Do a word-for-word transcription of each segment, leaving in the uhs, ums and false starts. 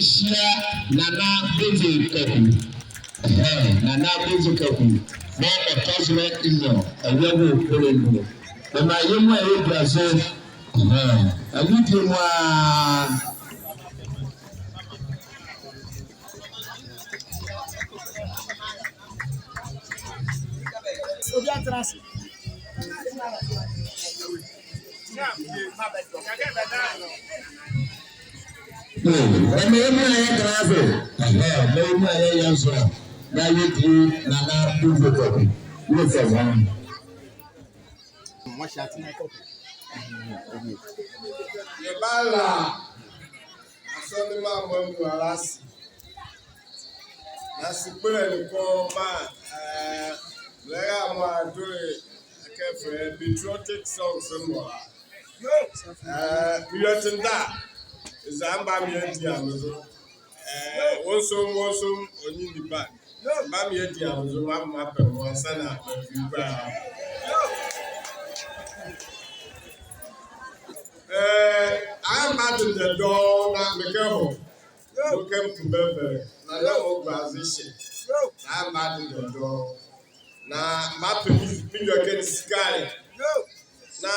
Hyia Nana Benzi Kaku. Ɛhɛe, Nana Benzi Kaku. Bɛ ɔtɔ zo bɛ nwiɔ, ɛwia wɔ Kpolɛnbolo. Bɛmaa yɛ mɔ a yɛdua zo. Ɛhɛe, ɛnwo die mɔ a. Obi atra ase. Ɛhɛe, mɔɔ yɛ mɔ a yɛdua zo. Ɛhɛe, mɔɔ yɛ mɔ a yɛyɛ zo. Na yɛdie Nana Benzi Kaku. Yɛfa zɔhane. Yɛbala asɔne mɔɔ amuala ase. Na sukpolɛ ne kɔ maa, eh, mraalɛ mɔɔ adole, ɛkɛ fɛlɛ patriotic songs mɔ la. Eh, meyɛ tenda. Eza mebamɔ meadi amezo. Eh, wonsom, wonsom, ɔnye nipa. Mebamɔ meadi amezo, mebamɔ mepɛ mo ansa na mafi gua. Eh, ambatendɛ dɔɔnwo na mekɛhɔ. Mekɛmpu bɛbɛ. Na yɛ mɔɔ gua aze ɛhye. Ambatendɛ dɔɔnwo. Na mepɛ me, medwɛkɛ ne sikalɛ. Na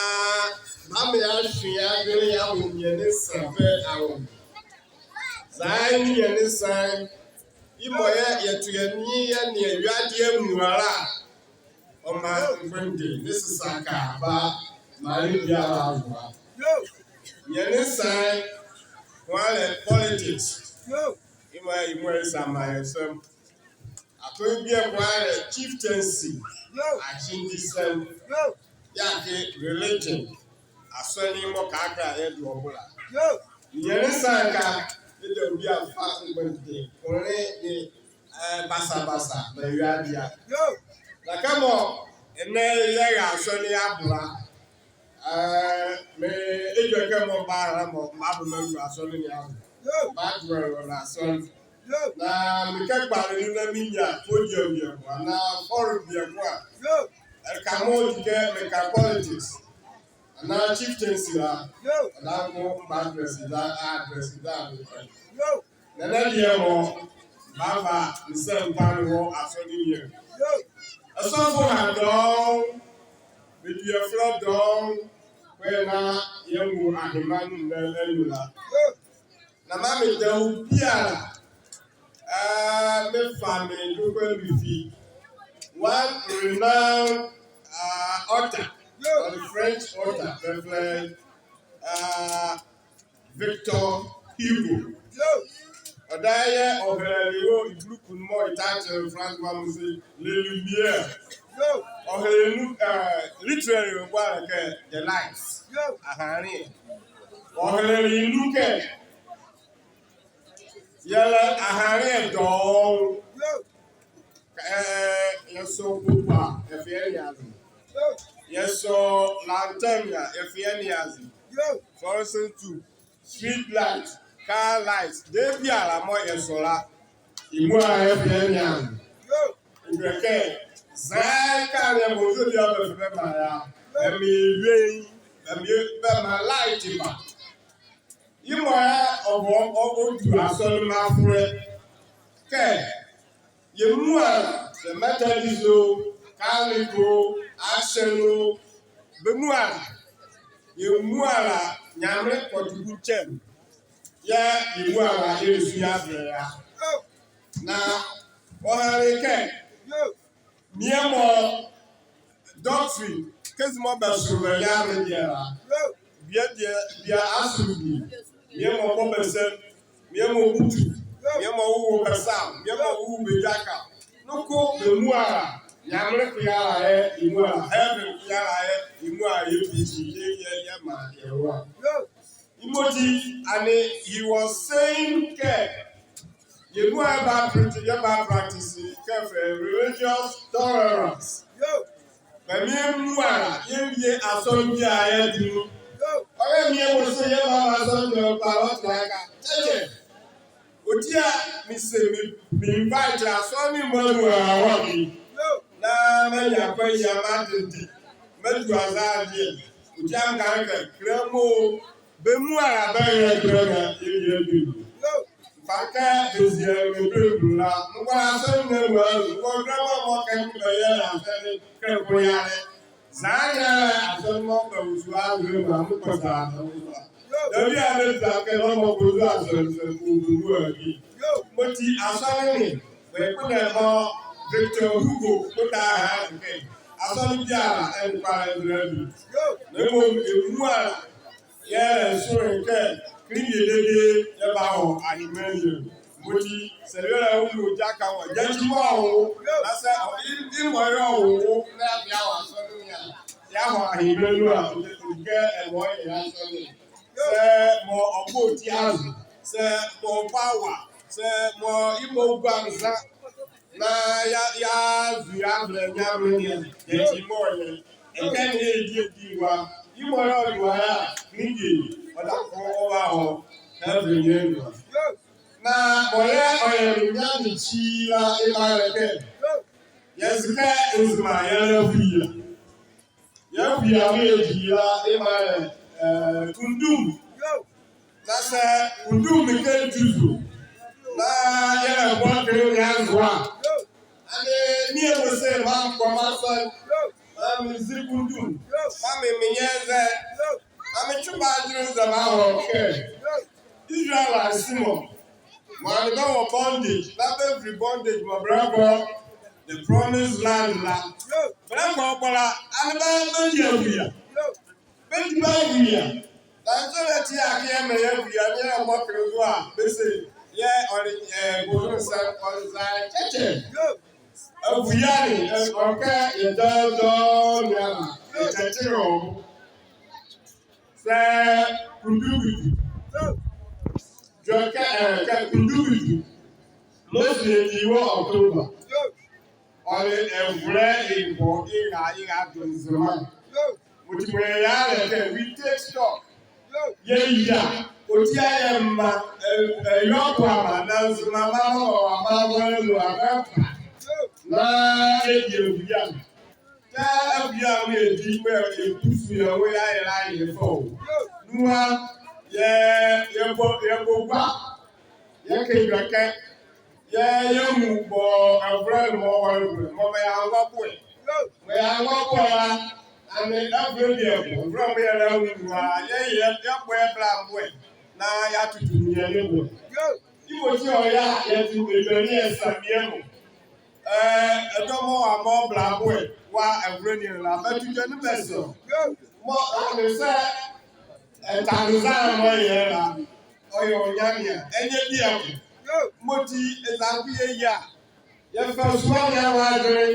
mepɛ meahwe adwenle yeawo ninyɛne nsa pɛ awo. Zaa ninyɛne nsa, yemɔ yɛ yɛto yɛ ane yɛnea ewiade amuala a, ɔmaa mgbonde ne sesa kɛ aba maa yɛ biala awoa. Ninyɛne nsa, kɔalɛ politics. Yemɔ yɛ, yemɔ yɛ eza amanyɛsɛm. Atɔne bieko a le chieftaincy, ahyendesɛm, yɛɛ akee religion, asɔne mɔɔ kɛkala yɛdo ɔ bo la. Ninyɛne nsa ka, yɛda ɔ bie afa mgbonde, kɔnle nee, eh, basabasa, bɛ ewiade a. Na kɛmɔ ɛnɛ yɛra asɔne ye abo la, eh, me edwɛkɛ mɔɔ mebara mɔɔ mebabɔ meadwu asɔne ne azo. Mebadwɛle wɔ la asɔne. Na mekɛkpale nu na menya podium bieko anaa forum bieko a, ɛleka mɔɔ ɔdi kɛ meka politics anaa chieftaincy la, ɔdaye noko meba address ye, address ye. Na ɛnɛ deɛ mɔ, mebava me sɛmpa ne wɔ asɔne ne anu. Ɛsɔfo ha dɔɔnwo, bɛdua ɛfolɛ dɔɔnwo, kɛ na yɛnwu ahema ne anu la. Na maa meda ɔ biala, eh, mefa me noko mefi one renowned, ah, author, ɔle French author, Reverend, ah, Victor Hugo. Ɔdaye yɛ ɔhɛlɛle wɔ ebook ne mɔɔ yɛtaa kyɛle France mɔɔ se Les Lumières. Ɔhɛlɛle nu, eh, literally ɔboa le kɛ The Light. Ahanle. Ɔhɛlɛle nu kɛ yɛlɛ ahanle dɔɔnwo. Eh, yɛsɔ popo a, yɛfa yɛnea zo. Yɛsɔ lantern a, yɛfa yɛnea zo. Fluorescent tube, street light, car light, debie biala mɔɔ yɛsɔ la, yemuala yɛfa yɛnea zo. Edwɛkɛ, zɛhae kɛ aneɛ mɔɔ nzɔne biala bɛfa bɛmaa yɛ a, bɛmaa yɛwie, bɛmaa, bɛmaa light ba. Yemɔ a ɔbɔ, ɔ, ɔdu asɔne ne afolɛ kɛ yemuala, sɛ Methodist o, Catholic o, Asɛm o, bɛmuala, yemuala Nyamenle kɔdwu nkyɛne. Yɛɛ yemuala yɛlɛsu yɛabɛlɛ yɛ a. Na ɔhanle kɛ, bie mɔɔ doctrine, kɛzi mɔɔ bɛsolo bɛ Nyamenle biala. Bie deɛ, bie asolo bie. Bie mɔɔ bɔ bɛ sɛm, bie mɔɔ butu, bie mɔɔ wowo bɛ sam, bie mɔɔ wowo bɛ gyakal. Noko bɛmuala, Nyamenle ko yɛɛ ala yɛ, yemuala heaven ko yɛɛ ala yɛ, yemuala yɛ preach, yɛ, yɛ, yɛmaa yɛwoa. Timothy, and he was saying kɛ, yemuala yɛba practice, yɛba practice kɛ fɛlɛ religious tolerance. Bɛmaa yemuala yɛnwie asɔne biala yɛadu nu. Ɔyɛ mie mɔɔ se yɛmmaa asɔne biala kpalɛ ɔtɛnla ɛkɛ. Kyɛkyɛ. Ɔti a mese me, me invite asɔne ne mɔ amuala wɔ ɛke. Na meanyia kwane a matendɛ, madwu aze adeɛ. Ɔti a mekɛka kɛ kɛlɛmɔ, bɛmuala bɛnrɛlɛ kɛlɛmɔ a, yɛnwie yɛadu nu. Kpalɛ kɛ bɛzie me bɛlɛnbulɛ la, megɔlɛ asɛnle ne anu a, megɔlɛ mɔɔ kɛ mebɛyɛ asɛnle kɛ koyalɛ. Zane asɛnle mɔɔ bɛwusu azule mra mekpɔsa na mekpɔsa. Daabi a bɛdabɛ kɛ nɔmɔ kɔzua asɛnle sɛ kɔzua a bie. Yemɔti asɛnle ne, bɛkpondɛ mɔɔ Victor Hugo kpondɛ a, ɛhye kɛ asɛnle biala ɛnle kpalɛ ɛnzɛlɛ bie. Na ɔmɔ ɛmuala yɛɛ ɛsonle kɛ, kenle bie dedee yɛbahɔ ahenbane nu a. Yemɔti sɛ yɛlɛwole ɔti a ka wɔ, gyakyi mɔɔ ɔwo, na sɛ ɔ, ye, yemɔ yɛɛ ɔwo, na yɛbahɔ asɛnle ne a, yɛahɔ ahenbane nu a, ɔti kɛ ɛmɔ yɛ asɛnle. Sɛ mɔɔ ɔbɔ ɔti azo, sɛ mɔɔ ɔbɔ awa, sɛ mɔɔ yemɔ ɔgua nza, na yɛ, yɛazo yɛavɛlɛ Nyamenle ne a, gyakyi mɔɔ yɛ. Ɛkɛ ne yɛdi adi wa. Yemɔ yɛɛ ɔdoa yɛ a, kenle bie, ɔdafo ɔbahɔ, ɛvɛlɛ Nyamenle nu a. Na ɔyɛ, ɔyɛ Nyamenle kyi la, yemaa yɛlɛ kɛ, yɛze kɛ Nzema yɛlɛ Avuia. Yɛ Avuia mɔɔ yɛdi la, yemaa yɛ, eh, Kundum. Na sɛ Kundum ne kɛ ɛdu zo, na yɛlɛbɔ kenle ne azo a, ɛnee nienwu se, mankɔ masɔle, maa mezi Kundum, maa me, menyɛ nzɛ, maa metwe m'adwenle nzɛma ahɔ kɛ Israelse mɔ, mɔɔ ɛnee bɛ wɔ bondage, na bɛvile bondage mɔɔ bɛlɛkɔ the promised land la. Bɛlɛkɔ ɔbɔ la, ɛnee bɛ, bɛdi Avuia. Bɛdi bɛ Avuia. Na nzɔlɛ ati a kɛ yɛmaa yɛ Avuia, yɛlɛbɔ kenle zo a, bɛse yɛɛ ɔle, eh, bosonsom, ɔle zalɛ kyɛkyɛ. Avuia ne, eh, ɔkɛ yɛdɔɔdɔɔ ne a, yɛkyɛkyelɛ ɔ bo. Sɛ Kundum du. Dwɛkɛ, eh, kɛ Kundum du. Mɔɔ se yɛdi wɔ October. Ɔle ɛvolɛ ebɔ yɛra, yɛra do Nzema. Ɔti mɔɔ yɛyɛ a le kɛ we take stock. Yɛyia, ɔti a yɛmaa, eh, eh, yɛyɛ ɔkɔ amaa, na Nzemama mɔɔ wɔ amaa bɔlɛ nu a bɛba. Na yɛdi Avuia. Kɛ Avuia mɔɔ yɛdi, mɔɔ yɛkusu yɛ wo yɛayɛ la yɛfa o. Nu a, yɛ, yɛbɔ, yɛbɔ gua. Yɛkɛ dwɛkɛ. Yɛ, yɛnwu bɔ ɛvolɛ ne mɔɔ wɔle ɛvolɛ, mɔɔ bɛyɛ anwɔboɛ. Bɛyɛ anwɔboɛ la, ɛnee ɛvolɛ bie ɛbɔ, ɛvolɛ mɔɔ yɛlɛnwu nu a, yɛ, yɛ, yɛbɔ yɛ bɛlɛboɛ, na yɛatutu ninyɛne boɛ. Yemɔti ɔyɛ a, yɛto edwɛne yɛ Samiɛ mɔ. Eh, ɛdawɔ mɔɔ wɔ amaa bɛlɛboɛ, wɔ ɛvolɛ ne anu la, bɛto edwɛne bɛsɔ. Mɔɔ, ɛnee sɛ, ɛtane zane mɔɔ yɛyɛ la, ɔyɛ ɔ Nyamenle a, ɛnyɛ bieko. Yemɔti eza ko yɛyia. Yɛfa sua ne anwo adwenle.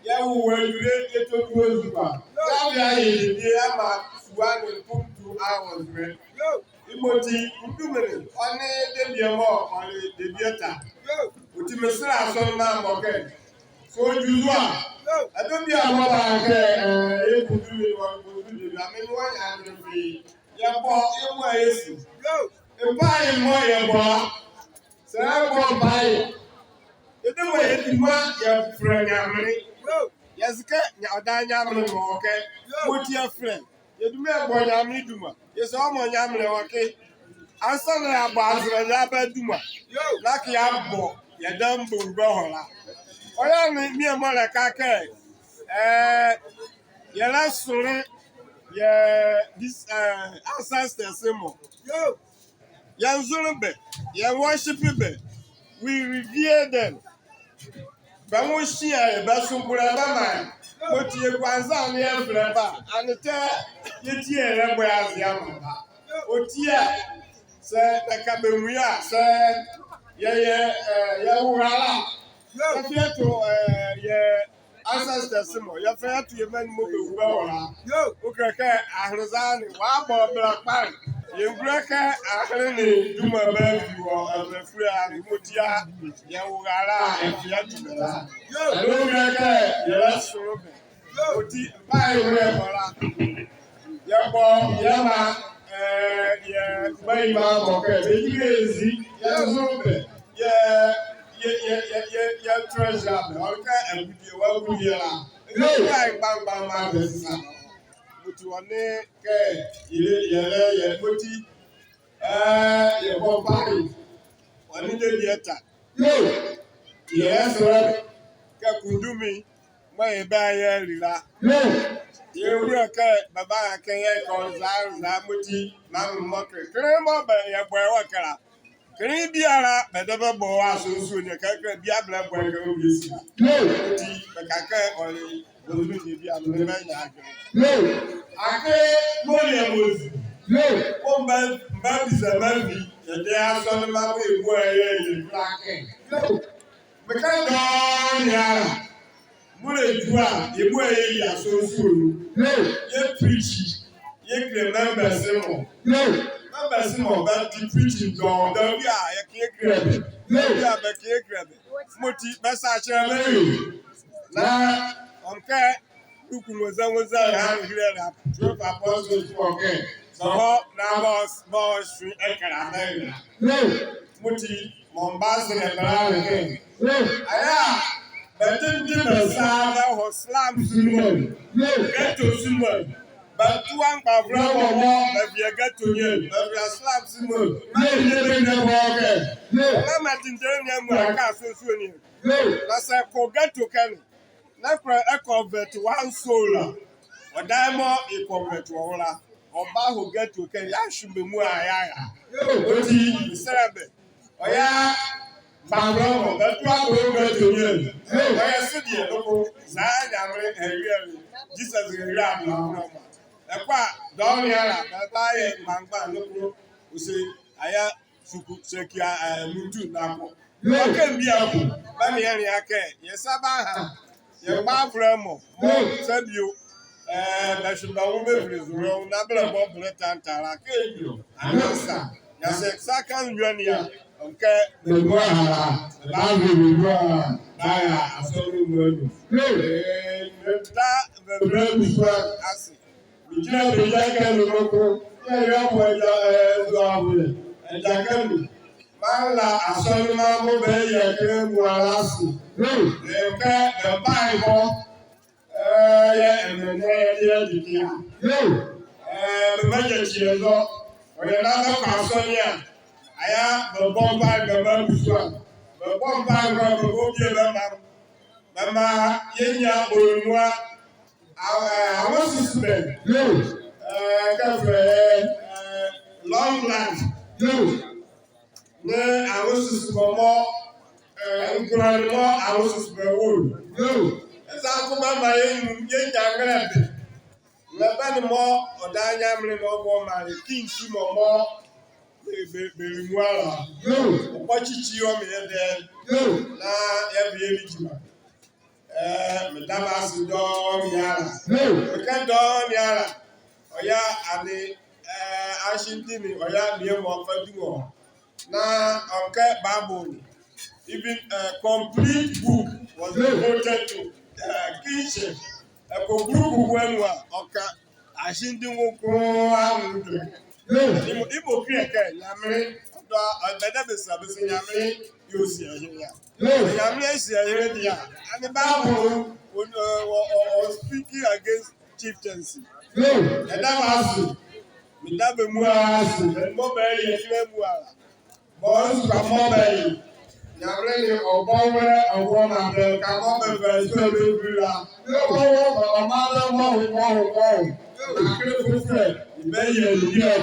Yɛwo wɔ adwule, yɛtɔ dwule ɔzukoa. Yɛava yɛyɛ debie yɛamaa sua ne mpontu anwo nzolɛ. Yemɔti Kundum ne, ɔnle debie mɔɔ, ɔnle debie ta. Ɔti mesɛlɛ asɔne ne maa mɔ kɛ, sɛ ɔdwu zo a, ɛdabɛ bie a mɔɔ bɛka kɛ, eh, yɛ Kundum ne, ɔnle bosonsom debie a, me ne wɔ anyia adwenle bie. Yɛbɔ yɛ bo a yɛsi. Mpae mɔɔ yɛbɔ la, sɛ yɛbɔ mpae, yɛdabɛ yɛduma yɛfɛlɛ Nyamenle. Yɛze kɛ nya-, ɔdaye Nyamenle mɔ kɛ, yemɔti yɛfɛlɛ. Yɛduma yɛbɔ Nyamenle duma. Yɛse ɔmɔ Nyamenle wɔ ɛke. Ansaana yɛabɔ azɛlɛ ne aba duma, na kɛ yɛabɔ yɛ dambɔ bɛhɔ la. Ɔyɛ ne, mie mɔɔ ɛlɛka kɛ, eh, yɛlɛsonle yɛ, this, eh, ancestors mɔ. Yɛnzonle bɛ, yɛnworship bɛ, we revere them. Bɛ nwo hyia yɛ, bɛ sombolɛ bɛmaa yɛ. Yemɔti yɛgua nza ne yɛfɛlɛ bɛ a, ɛnee tɛ yɛti yɛlɛbɔ yɛ aze yɛamaa bɛ a. Ɔti a, sɛ ɛka bɛnwu yɛ a, sɛ yɛyɛ, eh, yɛwo rala a, yɛfa yɛto, eh, yɛ ancestors mɔ, yɛfa yɛto yɛ mɛne mɔɔ bɛwu bɛwɔ la. Ɔkile kɛ ahenle zane ne, wɔabɔ bɛlɛkpalɛ. Yɛngulo kɛ ahenle ne duma bɛavi wɔ ɛmɛ fule a, yemɔti a, yɛwo rala a, yɛfa yɛto bɛ la. Ɛnee ɔkile kɛ yɛlɛsonle bɛ. Ɔti mpae mɔɔ yɛbɔ la, yɛbɔ yɛmaa, eh, yɛ kubayima mɔ kɛ, bɛdi bɛ ezi, yɛnzonle bɛ, yɛ, yɛ, yɛ treasure bɛ, ɔle kɛ agudie, wɔagudie la. Ɛnee mpae kpalɛ kpalɛ maa bɛ sisa. Yemɔti ɔnle kɛ, yɛlɛ, yɛlɛyɛ, yemɔti, eh, yɛbɔ mpae. Ɔnle debie ta. Yɛsɛlɛ kɛ kundumi mɔɔ yɛbahile la, yɛwule kɛ bɛbaha kɛ yɛkɔ nzanza mɔti, maa mɔɔ kɛ kenle mɔɔ bɛyɛ bɔɛ wɔ ɛkɛ la. Kenle biala bɛdabɛ bɔ wɔ asonsuo ne kɛkala bia bɛlɛbɔ ɛkɛ wɔ bie si la. Ɔti bɛka kɛ ɔle bɔzunle bie a, mele bɛ nyɛ adwenle. Akee mɔɔ yɛ mozi. Kɛ mebabisa mevi, yɛdayɛ asɔne maa mɔɔ yɛbua yɛ yɛfɛlɛ kɛ. Meka dɔɔnwo ne ala. Mɔɔ le edwɛkɛ a, yɛbua yɛ yɛ asonsuo nu. Yɛ preach, yɛkile members mɔ. Members mɔ bɛdi preaching dɔɔnwo, dawia yɛka yɛkile bɛ. Dawia bɛka yɛkile bɛ. Mɔti bɛsakyelɛ bɛ ye. Na ɔnle kɛ Luke nwonza nwonza ɛhye ɛhilele twelve apostles mɔ kɛ bɛhɔ na bɛhɔ bɛhɔhye ɛkɛ la bɛra. Mɔti mɔɔ mebazɛlɛ bɛ la le kɛ, ɛyɛ a bɛdendɛ bɛ sa bɛhɔ slums mɔ, ghettos mɔ, bɛtoa mgbavolɛ mɔ mɔɔ bɛvi yɛ ghetto ne, bɛvi yɛ slums mɔ, bɛdendɛ bɛ bɔ ɛkɛ. Ɔmaa mɔɔ dendɛ ne amuala kɛ asonsuo ne. Na sɛ ɛkɔ ghetto ɛkɛ ne, na ɛkɛ ɛkɔvɛte one soul la, ɔdaye mɔɔ ɛkɔvɛte wɔ la, ɔbaho ghetto ɛkɛ, yɛahwe bɛ muala yɛara. Ɔti mesɛlɛ bɛ, ɔyɛ mgbavolɛ mɔ, bɛtoa bɛhɔ ghetto ne. Ɔyɛ se deɛ noko, saa Nyamenle ɛhilele, Jesus ɛhilele mgbavolɛ mɔ. Ɛkɔ a, dɔɔnwo ne ala, bɛbayɛ mgbamgba noko, ɔse, aya suku sɛki a, ɛ, mutu nako. Ɔkɛ mbie ko, bɛmaa yɛnlea kɛ yɛ sa baha yɛ mgbavolɛ mɔ, mɔɔ sɛbio, ɛ, bɛhwe bɛ nwo bɛvile zolɛ na bɛlɛbɔ bɛlɛtanta la kɛ mbie. Anansa, nyansɛ sa ka nwiɔ ne a, ɔnle kɛ bɛmua la, bɛbavile bɛmua la, bɛaya asɔne ne mɔ anu. Ɛ, meda bɛ bɛlɛbusua ase. Megyinla bɛ gyakɛ nu noko, yɛɛ yɛbɔ ɛgya, ɛ, zɔhane, ɛgyakɛ nu. Meala asɔne ne mɔ bɛyɛ ɛkɛ muala ase. Ɛ, kɛ bɛbae bɔ, ɛ, yɛɛ ɛmɛnɛ yɛde yɛde kɛ a. Ɛ, bɛbagyakyi yɛ zɔ. Ɔyɛ na bɛkɔ asɔne a, aya bɛbɔ mpae bɛmaa abusua. Bɛbɔ mpae bɛmaa bɛbɔ bie bɛmaa. Bɛmaa yɛnyia ɔlumua. Awo, ɛ, awosusebɛ. Yoo. Ɛ, kɛfɛlɛ, ɛ, long life. Yoo. Nee awosusebɛ mɔɔ, ɛ, nkola ne mɔɔ awosusebɛ wɔ. Yoo. Eza ko bɛmaa yɛnwu, yɛnyia nrɛlɛbɛ. Nrɛlɛbɛ ne mɔɔ ɔdaye Nyamenle na ɔbɔ maa yɛ, kings mɔ mɔɔ bɛ, bɛ, bɛli muala. Yoo. Ɔkpɔ kyikyi ɔmaa yɛ dɛ. Yoo. Na yɛvi yɛli gyima. Ɛ, meda bɛ ase dɔɔnwo ne ala. Yoo. Meka dɔɔnwo ne ala. Ɔyɛ ade, ɛ, ahyendini, ɔyɛ ade mɔɔ ɔfa di wɔ hɔ. Na ɔnle kɛ Bible ne, even a complete book was devoted to, ɛ, kingship. Ɛkɔ group ko anu a, ɔka ahyendini nwo nkoraa anwo dwɛkɛ. Yoo. Yemɔ, yemɔ kile kɛ Nyamenle, ɔdɔ, ɛ, bɛdabɛ bɛsa, bɛse Nyamenle yɛ ɔsiehene a. Yoo. Nyamenle yɛ ɔsiehene deɛ a, ɛnee Bible, ɔ, ɔ, ɔ, ɔ speaking against chieftaincy. Yoo. Meda bɛ ase. Meda bɛ muala ase. Bɛ mɔɔ bɛyɛ ɛkɛ muala. Bɔ nsuka mɔɔ bɛyɛ. Nyamenle ne ɔbɔ nwolɛ ɔwɔ maa bɛ, ka mɔɔ bɛva sua bɛvile la. Yɛbɔ wɔ bɛ ɔmaa bɛ mɔɔ, mɔɔ, mɔɔ. Akee fufulɛ, bɛyɛ ɛlubia.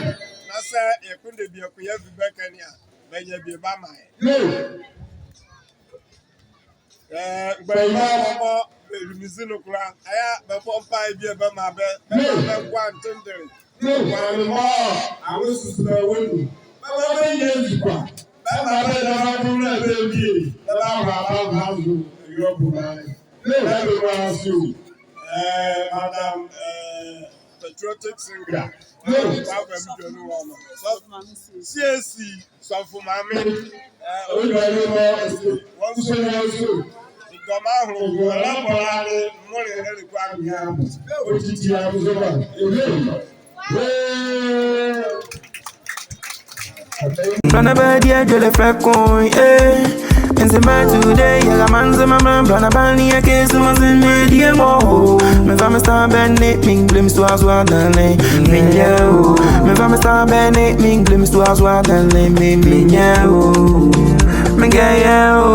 Na saa yɛkpondɛ bieko yɛvi bɛ ɛkɛ ne a, bɛnyia bie bɛamaa yɛ. Yoo. Ɛ, mgbanyima mɔɔ bɛli me zi no kola, aya bɛbɔ mpae bie bɛmaa bɛ, bɛmaa bɛngoa ntendele. Yoo. Nkola ne mɔɔ awosusebɛ wɔ nu, bɛmaa bɛnyia nzikwa. Bɛmaa bɛdabɛ bɛdabɛ bie, bɛbahola bɛava azo, ɛyɛ ɔbomaa. Yoo. Bɛbɛ wɔ ase o. Ɛ, madam, ɛ, patriotic singer. Yoo. Baba mi dwanu wɔ no. So, C A C. Sɔfo maame, ɛ, ɔdwane mɔ, ɔse, wɔnso, wɔnso. Dɔma ahorow, ɔlɛbɔlɛ ne, mmɔlɛ ɛlɛkɔ anwea. Ɔtiti abusua, ɛlɛ. Blanaba deɛ dwele fɛ koe, eh. Nzema today, yɛla manzema mra, Blanaba ne yɛ kesi manzeme deɛ mɔ, oh. Me fa me star bɛne, me blame so as well, darling. Me nyɛ, oh. Me fa me star bɛne, me blame so as well, darling. Me, me nyɛ, oh. yeah, yeah.